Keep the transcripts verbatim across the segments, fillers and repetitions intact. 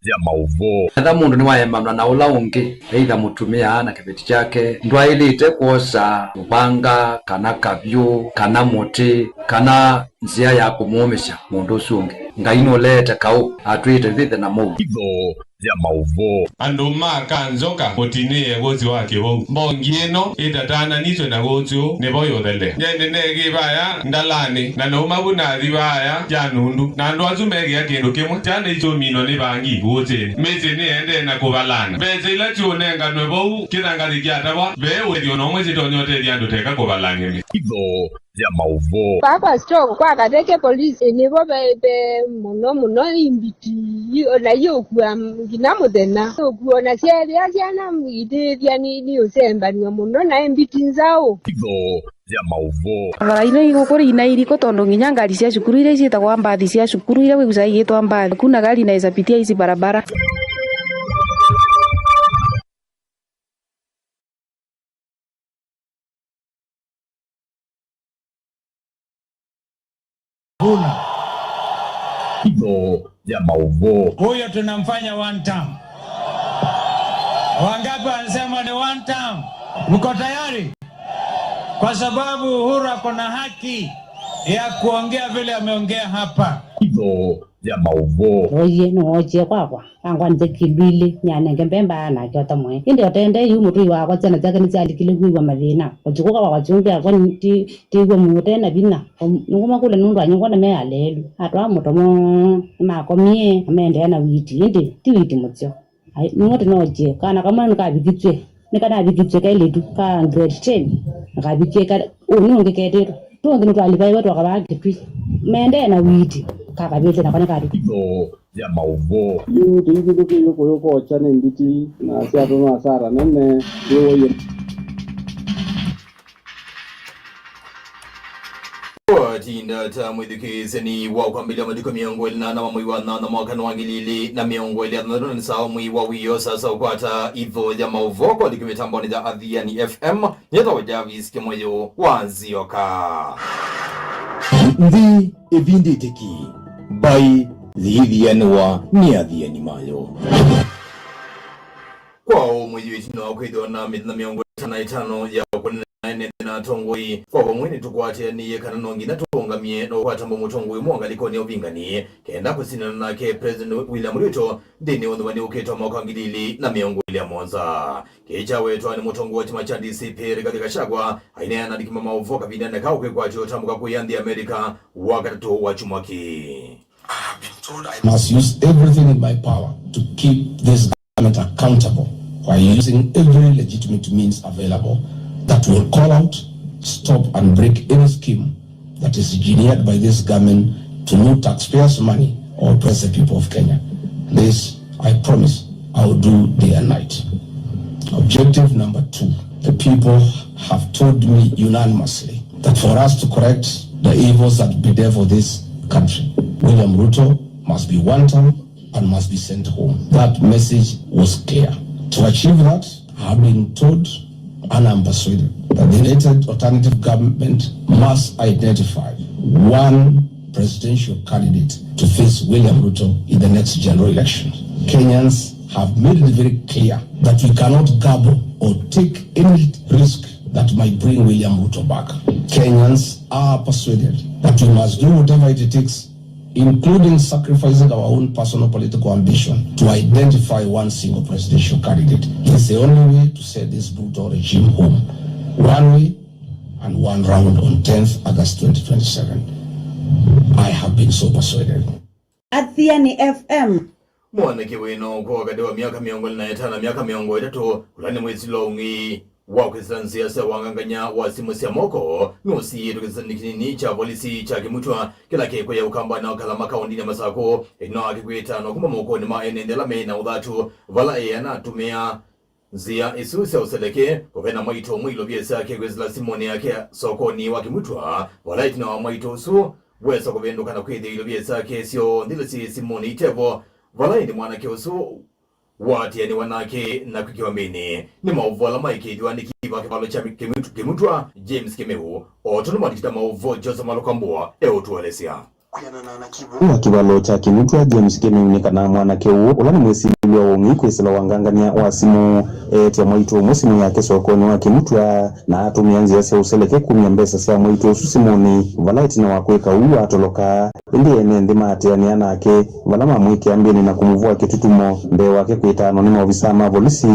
ya maũvoo. Etha mũndũ nĩwaemanwa na ũla ũngĩ, eitha mũtumĩa na kĩveti kyake, ndwaĩlĩte kwosa mũvanga, kana kavyũ, kana mũtĩ, kana nzĩa ya kũmũũmĩsya mũndũ ũsu ũngĩ. Ngai nũleete kaũ, atwĩĩte vĩthe na mũuo. Itho ya maũvoo. Andũ ma Kanzoka mũtinĩe vũsi wa kĩvou. Mbongi ĩno ĩtatananĩtw'e na vũsi ũũ nĩvo yũthelea. Nyie nĩneekĩe vaya ngalanĩ, na nauma vu nathi vaya kya nundu. Na andũ asu meekĩa kĩndũ kĩmwe. Syana isu minwa nĩ vangi vũsĩnĩ. Mĩsyĩ nĩendee na kũvalana. Mbesa ila syũnenganwe vau kĩthangathĩ kyatavwa, ve ũtethyo o na ũmwe syĩtonya ũtethya andũ teka kũvalany'a mĩsyĩ. Itho ya maũvoo. Papa store kwa Kateke police nĩvo ve, ve mũno mũno imbiti, i-, ona iũkua nginya mũthenya. Iũkua ona syeethĩa syana itĩthya nĩ, nĩ ũsembanio mũno na imbiti nzaũ. Itho ya maũvoo. Barabara ino igũkũrĩ ina iriko tondũ nginya ngari sya cukuru iria ciĩtagwa mbathi sya cukuru iria wĩkusa igĩtwa mbathi. Hakuna gari inaweza pitia hizi barabara. Hakuna. Itho ya maũvoo. Huyo tunamfanya one term. Wangapi wanasema ni one term? Mko tayari? Kwa sababu Uhuru ako na haki ya kuongea vile ameongea hapa. Itho ya maũvoo. Oie nĩwookie kwakwa, angwanĩsya kĩlũ ilĩ, nĩanenge mbemba nake ũtamwe. Ĩndĩ o tendee yu mũtũi wakwa, syana syake nĩsyalikile kwĩw'a mathĩna. Ũtukũ kwakwa kyũmbe akwa ti, tiw'a mũũte na vinya. O nĩngũmakũlya nũndũ anyingwa nĩmealeelu. Atwaa mũtomo, nĩmakomie, na maendeea na witi, ĩndĩ ti witi mũseo. Ai, nĩw'o tũnookye. Kana kamwe nĩkavikĩtw'e. Nĩkanavikĩtw'e kelĩtu ka grade ten. Nakavikie ka, ũnĩ ũngĩ ketĩtwe. Tw'onthe nĩtwalivaiwe twakavaa kĩtui. Mendee na witi. Kakavĩte nako nĩkatũ. Itho ya maũvoo. Yu tũivithũkĩiw'e kũyũkokya nĩ mbiti, na syatũma asara nene. Yĩw'o yĩ. Watinda ta mwĩthukĩĩsya nĩ wa kwambĩlya matukũ mĩongo ĩlĩ na ana ma mwei wa nyanya mwaka wa ngili ilĩ na mĩongo ĩlĩ na thanthatũ, na nĩ saa ũmwe wa wĩoo sasa ũkwata itho ya maũvoo kwa thikũ mĩtambonĩ ya Athiani F M. Nyĩtawa Jarvis Kĩmũyũ wa Nzioka. Nthĩ ĩvindĩte ki, mbaĩ yĩithianĩwa nĩ athiani mayo. Kwa ũmwe yu ĩtina wa kwĩthĩwa na mĩthenya mĩongo ĩtano na ĩtano ya kũneena na ene nthĩ na atongoi, kwa vamwe nĩtũkwatĩanĩie kana no nginya tũũngamie na ũkwata mbaũ mũtongoi ũmwe wa ngalĩkonĩ ya ũvingani kenda kũsindana nake President William Ruto nthĩnĩ wa ũthumani ũkĩte wa mwaka wa ngili ilĩ na mĩongo ĩlĩ na mũonza. Kĩĩ kyawetwa nĩ mũtongoi wa kyama kya D C P Rigathi Gachagua aineena andĩki ma maũvoo kavindanĩ ka kwĩkwatya ũtambũka kũya nthĩ ya Amerika Wakatatũ wa kyumwa kĩĩ. I have been told I must use everything in my power to keep this government accountable by using every legitimate means available that will call out, stop and break any scheme that is engineered by this government to loot taxpayers' money or oppress the people of Kenya. This, I promise, I will do day and night. Objective number two, the people have told me unanimously that for us to correct the evils that bedevil this country, William Ruto must be one term and must be sent home. That message was clear. To achieve that, I have been told and I'm persuaded that the elected alternative government must identify one presidential candidate to face William Ruto in the next general election. Kenyans have made it very clear that we cannot gamble or take any risk that might bring William Ruto back. Kenyans are persuaded that we must do whatever it takes, including sacrificing our own personal political ambition, to identify one single presidential candidate. It's the only way to send this brutal regime home. One way and one round on tenth August twenty twenty-seven. I have been so persuaded. Athiani F M. Mwanake wĩna ũkũũ wa katĩ wa myaka mĩongo ĩlĩ na ĩtano na myaka mĩongo ĩtatũ, ũla nĩ mwĩsĩlo ũng'ei wa kwĩsĩla nzĩa sya wangangany'a wa simũ sya moko, nũsiĩĩtwe kĩsĩsanĩ kĩnini kya volisi kya Kĩmutwa kĩla kĩ kũya Ũkambanĩ wa Kalama kaũndĩnĩ ya Masakũ, ĩtina wa kĩkwĩtano kuma mokonĩ ma ene nthĩ ala me na ũthatu, vala ĩ anatũmĩa nzĩa isu sya ũseleke kũvena mwaitũ ũmwe ilovia syake kwĩsĩla simũnĩ yake sokonĩ wa Kĩmutwa, vala ĩtina wa mwaitũ ũsu wesa kũvĩndũka na kwĩthĩa ilovia syake syonthe ila syĩ simũnĩ itevo, vala ĩndĩ mwanake ũsu waatĩanĩwa nake na kwĩkĩwa mbĩnĩ. Nĩ maũvoo ala maĩkĩĩthw'a andĩki va kĩvalo kya Kĩmutwa, James Kĩmeu, o tondũ mwandĩki ta maũvoo Joseph Malũka Mbũa eũtũelesya. Wa kĩvalo kya Kĩmutwa, James Kĩmeu, nĩ kana mwanake ũũ, ũla nĩ mwĩsilĩlw'a wa ũng'ei kwĩsĩla wangangany'a wa simũ, eetya mwaitũ ũmwe simũ yake sokonĩ wa Kĩmutwa, na atũmĩa nzĩa sya ũseleke kumya mbesa sya mwaitũ ũsu simũnĩ, vala ĩtina wa kwĩka ũu atoloka. Ĩndĩ ene nthĩ maatĩanĩa nake, vala mamwĩkĩa mbĩnĩ na kũmũvũa kĩtutumo mbee wake kwĩtaanwa nĩ maovisaa ma volisi,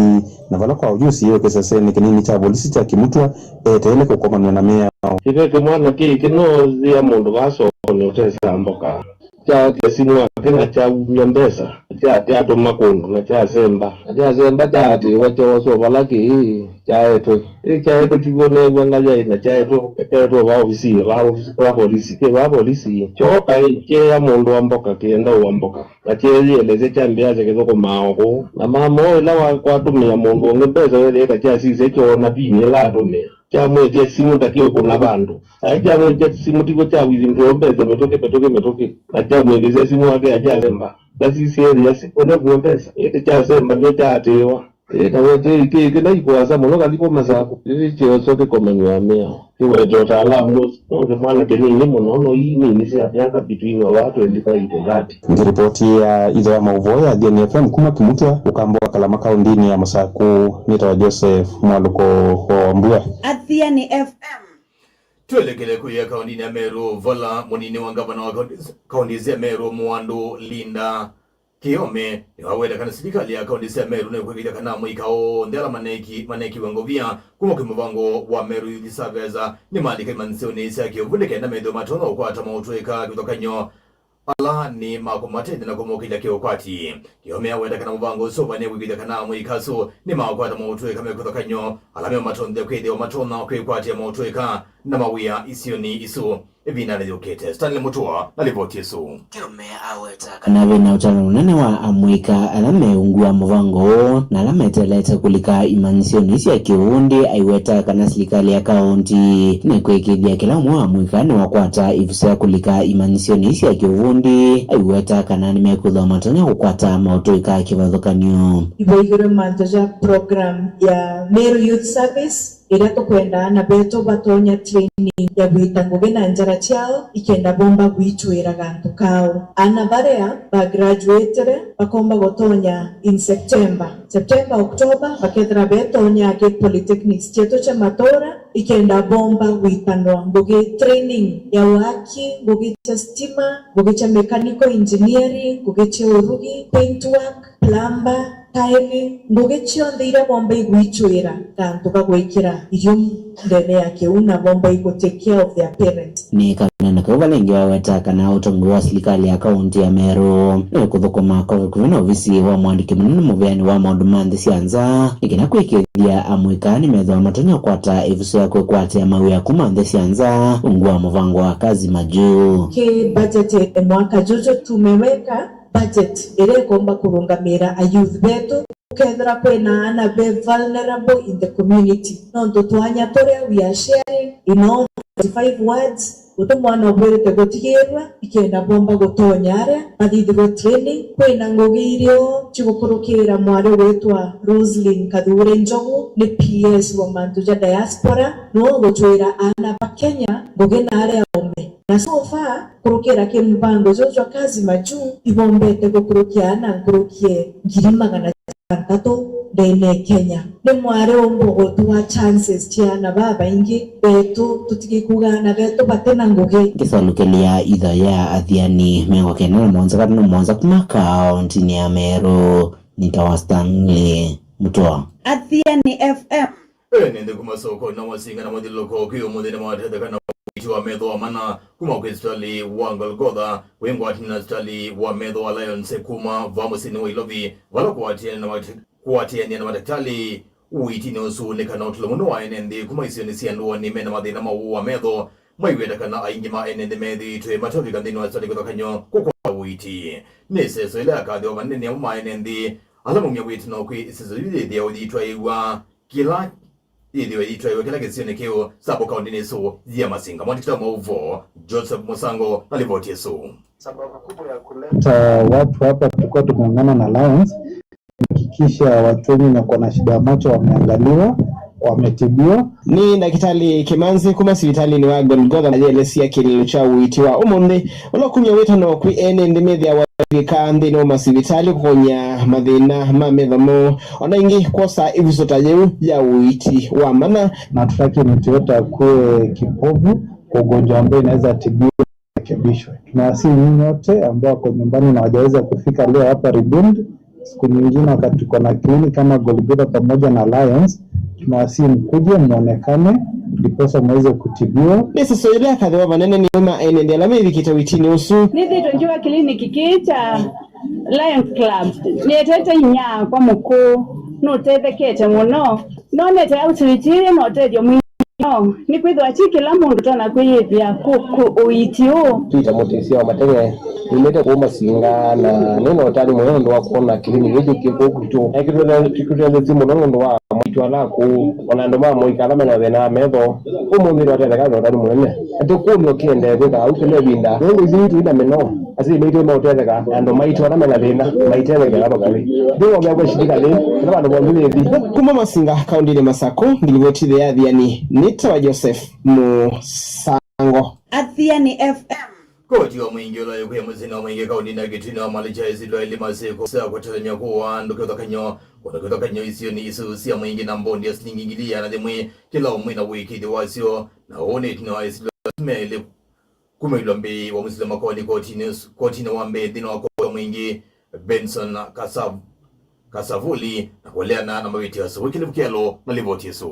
na vala kwa ũyũsi eũkĩsya kĩseseni kĩnini kya volisi kya Kĩmutwa, eteele kũkomanw'a na mĩao. Kĩveti mwana kĩĩ kĩnoothĩa mũndũ vaa sokonĩ ũtesa mboka. Kyaatya simũ yake na kyaumya mbesa, na kyaatya atũma kũndũ, na kyasemba. Na kyasemba kyaatĩĩwa kyooswa vala kĩĩ kyaetwe. Ĩ kyaetwe tiw'o neew'a ngayaĩ, na kyaetwe, kyaetwe vaa ovisinĩ, vaa ovisi, vaa volisi. Kĩ vaa volisi, kyooka ĩ, kyeea mũndũ wa mboka, kĩenda ũwa mboka. Na kyeeyĩelesya kyambĩasya kĩthũkũmaa o kũu. Na mama ũũ ĩla wa-, watũmĩa mũndũ ũngĩ mbesa wethĩĩka kyasisya kyoona pini ĩla atũmĩa. Kyamwĩtya simũ ta kĩũkũna vandũ. Aĩ kyamwĩtya simũ tiw'o kya withindũa mbesa mĩtũkĩ, mĩtũkĩ, mĩtũkĩ. Na kyamwĩkĩsya simũ ake akyasemba. Ndasisye ethĩa simũ nĩvua mbesa. Ĩndĩ kyasemba nĩkyo kyaatĩĩwa. Ĩĩ, na wetĩĩi kĩĩ kĩla ikũasa mũno kathi kũmasakũ. Ĩĩ, kĩoswa kĩkomanw'a mĩao. Kĩwete ũtaalamu ũsu, nũndũ mwana kĩnini mũno, no ii nini sya myaka between wa twenty-five to thirty. Nĩ ripoti ya itho ya maũvoo ya Athiani F M kuma Kĩmutwa, ũkamba wa Kalama, kaũndĩnĩ ya Masakũ. Nĩtawa Joseph Mwalũko wa Wambua. Athiani F M. Twelekele kũya kaũndĩnĩ ya Meru, vala mũnini wa ngavana wa kaũndĩ, kaũndĩ sya Meru, Mũandũ Linda Kĩome, nĩwaweta kana silikalĩ ya kaũndĩ sya Meru nĩkwĩkĩthya kana amũika onthe ala maneki-, manekiwe ngovia kuma kwĩ mũvango wa Meru Youth Service nĩmalika imanyĩsyonĩ sya kĩũvundĩ kenda methĩwe matonya ũkwata maũtũĩka kĩvathũkany'o ala nĩ ma kũmatethya na kũmokĩlya kĩũkwati. Kĩome aweta kana mũvango ũsu ũvanie kwĩkĩthya kana amũika asu nĩmakwata maũtũĩka me kĩvathũkany'o ala meũmatonyethya kwĩthĩwa matonya kwĩkwatĩa maũtũĩka na mawĩa isionĩ isu. Ĩvindanĩ yũkĩte, Stanley Mũtũa na livoti ĩsu. Kĩome aweta kana ve na ũtalo mũnene wa amũika ala me ungu wa mũvango ũũ na ala meteelete kũlika imanyĩsyonĩ sya kĩũvundĩ. Aiweta kana silikalĩ ya kaũntĩ nĩkwĩkĩthya kĩla ũmwe wa amũika nĩwakwata ĩvuso ya kũlika imanyĩsyonĩ sya kĩũvundĩ. Aiweta kana nĩmekwĩthwa matonya kũkwata maũtũĩka kĩvathũkany'o. Ivoigĩrwe mantũ ja program ya Meru Youth Service, ĩla tũkwenda ana betũ vatonya training ya kũita ngũgĩ na njara kyao ikenda bomba kũitũĩra kantũ kao. Ana varia va graduatere vakomba kũtonya in September. September, October, vakethĩra vetonya kĩ polytechnics kyetu kya matũra ikenda bomba kũitanwa ngũgĩ training ya waki, ngũgĩ kya stima, ngũgĩ kya mechanical engineering, ngũgĩ kya ũrugi, paint work, plumber, taĩli, ngũgĩ syonthe ila bomba igwĩkyũĩra kantũ ka kwĩkĩra irio ndene ya kĩu na bomba ikũ take care of their parents. Nĩ kavindanĩ kau vala ĩngĩ waweta kana ũtongoi wa silikalĩ ya kaũntĩ ya Meru nĩ kũthũkũma kwa vakuvĩ na ovisi wa mũandĩki mũnene mũveanĩ wa maũndũ ma nthĩ sya nza nĩ kana kwĩkĩthya amũika nĩmethĩwa matonya kũkwata ĩvuso ya kwĩkwatĩa mawĩa kuma nthĩ sya nza ungu wa mũvango wa Kazi Majuu. Kĩ budget ya mwaka juju tumeweka budget ĩla ĩkomba kũrũngamĩĩra a youth betũ, ũkethĩra kwĩna ana ve vulnerable in the community. Nũndũ twanya tũrĩa we are sharing in all thirty-five wards, ũtũ mwana ũvwĩte kũtigĩĩlwa, ikenda bomba kũtonya arĩa mathithirwe training. Kwĩna ngũgĩ ilio chikũkũrũkĩĩra mwarĩ wĩtwa Roslyn Kathure Njogu, nĩ P S wa mantũ ja diaspora, nũũ ũkũtwĩra ana va Kenya ngũgĩ na arĩa aũme. Na so far, kũrũkĩra kĩ mũvango ũyũ wa Kazi Majuu, ivombete kũkũrũkia ana ngũrũkie ngili magana thanthatũ nthĩnĩ Kenya. Nĩ mwarĩ ũmbũgũtũ wa chances sya ana vaa vaingĩ vetũ, tũtikĩkuga ana vetũ vate na ngũgĩ. Ngĩsalũkĩlya itho ya Athiani mĩongo kenda na mũonza katano mũonza kuma kaũntĩnĩ ya Meru, nĩtawa Stanley Mũtũa. Athiani F M. Ene nthĩ kuma soko na masinga na mathyũlũlũko kwĩ ũmũnthĩ nĩmatetheka na ũiiti wa metho wa mana kuma kwĩ sivitalĩ wa Golgotha wĩ ngwatanĩo na sivitalĩ wa metho wa Lions kuma vaa mũsyĩnĩ wa Ilovi, vala kũatĩanĩa na mate-, kũatĩanĩa na matakĩtalĩ ũiitinĩ ũsu nĩ kana ũtalo mũno wa ene nthĩ kuma isionĩ sya ndũanĩ mena mathĩna ma ũwau wa metho maiweta kana aingĩ ma ene nthĩ methĩĩtwe mateũvika nthĩnĩ wa sivitalĩ kĩvathũkany'o kũkwata ũiiti. Nĩ ĩseso ĩla yakathĩwa vanene nĩ amwe ma ene nthĩ ala maumya wĩtano kwĩ ĩseso yĩu yĩthĩawa yĩitwaĩwa kĩla yĩthĩwe yĩitwaĩwe kĩla kĩsionĩ kĩu Sabo kaũndĩnĩ ĩsu ya Masinga. Mwandĩki wa maũvoo Joseph Mũsango na livoti ĩsu. Sababu kubwa ya kuleta watu hapa, tulikuwa tumeungana na Lions kuhakikisha watu wenye wako na shida ya macho wameangaliwa, wametibiwa. Nĩ ndakĩtalĩ Kĩmanzi kuma sivitalĩnĩ wa Golgotha mayĩelesya kĩlĩlo kya ũiiti wa ũmũnthĩ, ũla kumya wĩtano kwĩ ene nthĩ methĩawa ivika nthĩnĩ wa masivitalĩ kũkony'a mathĩna ma metho moo, o na ĩngĩ kwosa ĩvuso ta yĩu ya ũiiti wa mana. Na hatutaki mtu yote akuwe kipofu kwa ugonjwa ambao inaweza tibiwa rekebishwe. Tunawasihi nyinyi wote ambao wako nyumbani na hawajaweza kufika leo hapa Redeemed, siku nyingine wakati tuko na kliniki kama Golgotha pamoja na Lions, tunawasihi mkuje muonekane ndiposa muweze kutibiwa. Nĩ sasyo yĩla akathewa vanene nĩ ma ene nthĩ ala mevikĩte ũiitinĩ ũsu. Nĩthĩĩtwe ngyũa kliniki kĩĩ kya Lions Club. Nĩetete inyia kwa mũkũũ, nũtethekete mũno. Nonete outreach ĩĩ na ũtethyo mwingĩ. No, nĩkwĩthĩwa ti kĩla mũndũ ũtonya kwĩyĩthĩa kũ, kũ ũiiti ũũ. Peter Mũtĩsya wa Mateng'e, nyumĩte kũu Masinga, na nĩ na ũtanu mũnene nũndũ wa kwona kĩlĩnĩkĩ kĩĩ kĩ kũu kwitũ. Na kĩtũtethetie mũno nũndũ wa maitũ ala akũũ, o na andũ ma mũika ala mena thĩna wa metho. Ũmũnthĩ nĩtwatetheka na ũtanu mũnene. Atĩ kũlyo kĩendee kwĩka au kĩla ĩvinda. Nũndũ ithyĩ tũi na mĩnoo. Asyai maitũ maũtetheka na andũ maitũ ala mena thĩna maitetheka na vakuvĩ. Nthĩ wovea kwa shirika lĩ, kana vandũ vonthe wĩthi. Kuma Masinga, kaũndĩnĩ Masakũ, ngilivoti ya Athiani, nĩtawa Joseph Mũsango. Athiani F M. Koti wa mũingĩ ũla wĩkwĩa mũsyĩnĩ wa mũingĩ kaũndĩnĩ ya Kitui nĩwamalĩkya ĩsilwa ilĩ masĩko sya kũtelemya kũũa andũ kĩvathũkany'o, kũndũ kĩvathũkany'o isionĩ isu sya mũingĩ na mbondi ya silingi ngili ĩana yĩmwe kĩla ũmwe na wĩkĩĩthyo wasyo, na ũũ nĩ ĩtina wa ĩsilwa melĩ kumĩlwa mbee wa mũsilo makoani kotinĩ, kotinĩ wa mbee nthĩnĩ wa koti wa mũingĩ Benson Kasav-, Kasavuli na kũleana na mavĩtyo asu. Wĩkĩlĩvu Kyalo na livoti ĩsu.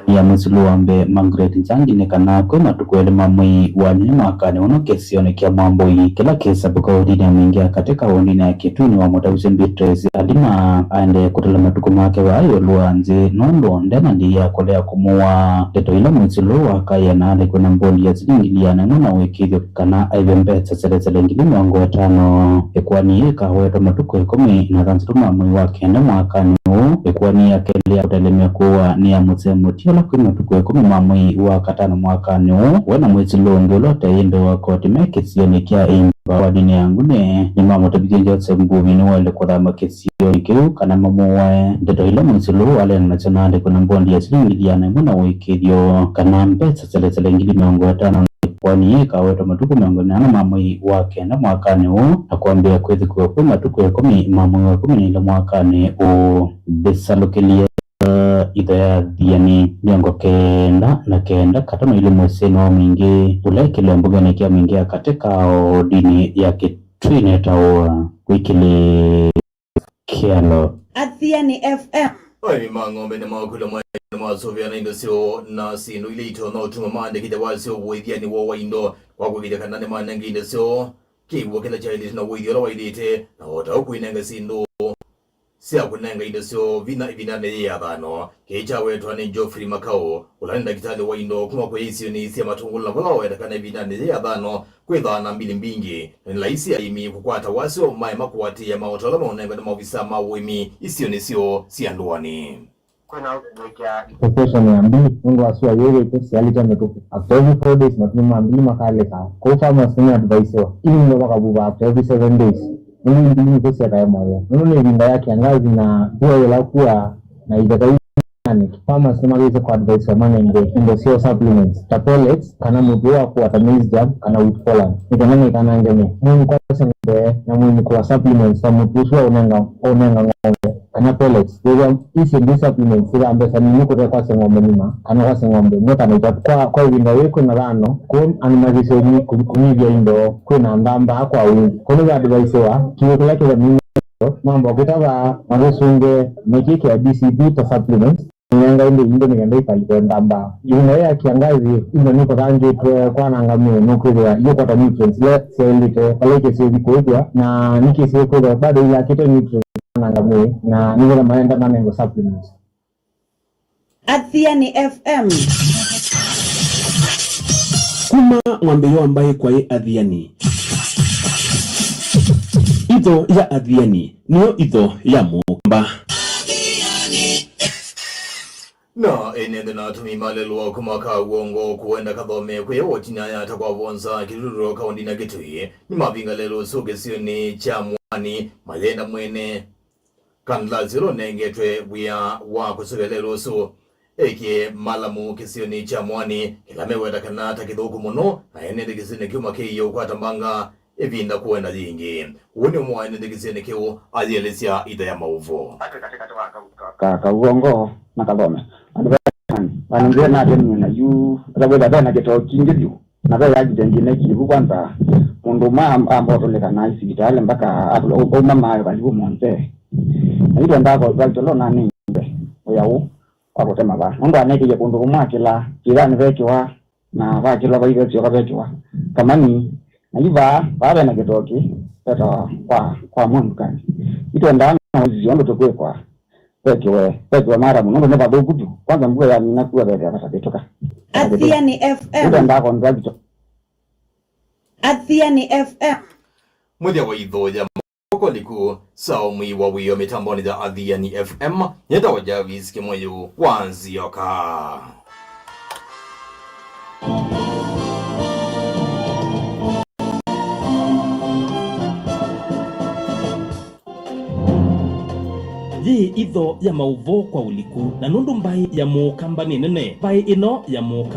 Ya mũsilo wa mbee Margaret Njangi nĩ kana kwĩ matukũ elĩ ma mwei wa nyanya mwakanĩ ũno kĩsionĩ kya Mwambũi kĩla kĩsavũka wodinĩ ya mũingĩ ya katĩ kaũndĩnĩ ya Kitui nĩwamũtavisye Beatrice Alima aendee kũtala matukũ make vaa ĩũlũ wa nthĩ nũndũ nde na ndĩi ya kũlea kũmũaa. Ndeto ila mũsilo wakaĩa na alĩkwe na mbondi ya silingi ngili ĩana ĩmwe na wĩkĩĩthyo kana aĩve mbesa selesele ngili mĩongo ĩtano. Ĩkoani yĩĩ ĩkawetwa matukũ ĩkũmi na thanthatũ ma mwei wa kenda mwakanĩ ũũ. Ĩkoani ya kelĩ ya kũtelemya kũũa nĩ ya mũsee Mũti ũla kwĩ matukũ ĩkũmi ma mwei wa katano mwakanĩ ũũ. We na mwĩsĩlo ũngĩ ũla ũteĩ mbee wa koti me kĩsionĩ kya Imba ĩkoani ya Ngune nĩmamũtavithye Joseph Mbuvi nĩwaĩle kũthama kĩsionĩ kĩu kana mamũae. Ndeto ila mwĩsĩlo ũũ waleanasya na andĩkwa na mbondi ya silingi ngili ĩana ĩmwe na ũĩkĩĩthyo kana mbesa selesele ngili mĩongo ĩtano. Ĩkoani yĩĩ ĩkawetwa matukũ mĩongo ĩna na ana ma mwei wa kenda mwakanĩ ũũ na kwambĩĩa kwĩthukĩwa kwĩ matukũ ĩkũmi ma mwei wa ĩkũmi na ilĩ mwakanĩ ũũ. Ndĩsalũkĩlye itho ya Athiani mĩongo kenda na kenda katano ilĩ mũsyĩnĩ wa mũingĩ ũla ĩkĩlwe mbungenĩ kya mũingĩ ya katĩ kaũndĩnĩ ya Kitui nĩtawa Wĩkĩlĩ Kyalo. Athiani F M. Aĩmi ma ng'ombe nĩmakwĩlwa maĩ nĩmasũvĩa na indo syoo na syĩndũ ila itonya ũtuma maandĩkĩthya wasyo ũĩthianĩ woo wa indo kwa kũĩkĩĩthya kana nĩmanenge indo syoo kĩw'ũ kĩla kyaĩlĩte na ũĩthi ũla waĩlĩte, na o ta ũu kwĩnenga syĩndũ sya kũnenga indo syoo vinya ĩvindanĩ yĩ yathano. Kĩĩ kyawetwa nĩ Geoffrey Makau, ũla nĩ ndakĩtalĩ wa indo kuma kwĩ isionĩ sya Matũngũlũ, na vala waweta kana ĩvindanĩ yĩ yathano kwĩthaa na mbili mbingĩ, na nĩ laisi aĩmi kũkwata wasyo maema kũatĩĩa maũtalo maũnengwa nĩ maovisa ma ũĩmi isionĩ syoo sya ndũanĩ. Kwĩna outbreak ya infestation ya mbili nũndũ wa sua yĩĩ wĩtũ syalĩte mĩtũkĩ. After every four days, matumbĩ ma mbili makalĩka. Kũu farmers nĩmaadvaisiwa ili nĩvo vakavuva after every seven days. Nũndũ mbili nĩkũsyekae mũyo. Nũndũ nĩ ĩvinda ya kĩangazi na mbua yĩla kũaa na itheka ii panic. Farmers nĩmavĩte kũadvaisiwa manenge indo syoo supplements ta pellets kana mũtu wa kũata maize germ kana wheat pollen nĩ kana maikanange mĩĩ. Mũĩmi kwasya ng'ombe na mũĩmi kũa supplements ta mũtu ũsu wa ũnenga, wa ũnenga ng'ombe kana pellets. Wĩthĩa icio ndi supplements ila mbesa nini kũte kwasya ng'ombe nima kana kwasya ng'ombe ĩmwe kana itatũ. Kwa, kwa ĩvinda yĩĩ kwĩ mathano kũu andũ mathĩsĩwe kũnyivya indo kwĩna nthambaa kwa wingĩ. Kũu nĩvaadvaisiwa kĩw'ũ kĩla kĩthamini mambo kwĩta vaa matũsunge mekĩkĩa D C P ta supplements. Nĩnengae indo indo nĩ kenda ikalike nthambaa. Ĩvinda yĩĩ ya kĩangazi, indo nĩkũthangĩtwe kwananga mĩĩ, nũkwĩthĩwa iũkwata nutrients ila syaĩlĩte vala ikĩsĩvi kũĩthwa, na nĩkĩsĩe kwĩthwa bado ilakĩte nutrients kwananga mĩĩ, na nĩvela maenda manengwe supplements. Athiani F M. Kuma mwambĩĩo wa mbaĩ kwaĩ Athiani. Itho ya Athiani nĩyo itho ya mũkamba. Na ene nthĩ na atũmĩi ma lelũ wa kuma ka wongo kũenda kathome kwĩ woti na yata kwa vonza kĩtuturo kaũndĩ na Kitui nĩmavinga lelũ ũsu kĩsionĩ kya Mwani mayenda mwene Kandalasi ũla ũnengetwe wĩa wa kũsũvĩa lelũ ũsu ekĩe malamu kĩsionĩ kya Mwani, kĩla meweta kana ta kĩthũku mũno, na ene nthĩ kĩsionĩ kĩu makĩie ũkwata mbanga ĩvinda kũenda yĩngĩ. Ũũ nĩ ũmwe wa ene nthĩ kĩsionĩ kĩu ayĩelesya itho ya maũvoo. Ka, ka, Kauongo na Kathome. Andũ vanĩnzĩe natemie na yu, ata kwĩtha vena kĩtoo kingĩ vyũ. Na ve accident ĩnekie vu kwanza, mũndũ ũmwe am-, amba ũtũlĩka na sivitalĩ mpaka atũla-, u-, auma maĩ valivu monthe. Na yu twendaa kwa hospital tũla ũnanĩie wĩa ũũ wa kũtema vaa. Nũndũ anekĩie kũndũ kũmwe akĩla, kĩthanĩ vekĩwa, na vakĩlwa vai vesyoka vekĩwa. Kamani, na yu vaa, vaa vena kĩtoo kĩ, vetawa kwa, kwa mwandukanĩ. Yu twendaa na ũsisya ũndũ tũkwĩkwa. Vekiwe, vekiwe maramu, nũndũ nĩ vathũku vyũ. Kwanza mbua yamina kua vethĩa vasavĩtũka. Athiani F M. Nĩtwendaa contractor. Athiani F M. Mũthya wa itho ya moko liku, Saũmwi wa wĩo mĩtambonĩ ya Athiani F M, nyĩtawa Jarvis Kĩmũyũ wa Nzioka. Yĩ itho ya maũvoo kwa ũliku, na nũndũ mbaĩ ya mũũka mbanĩ nene, mbaĩ ĩno ya mũũka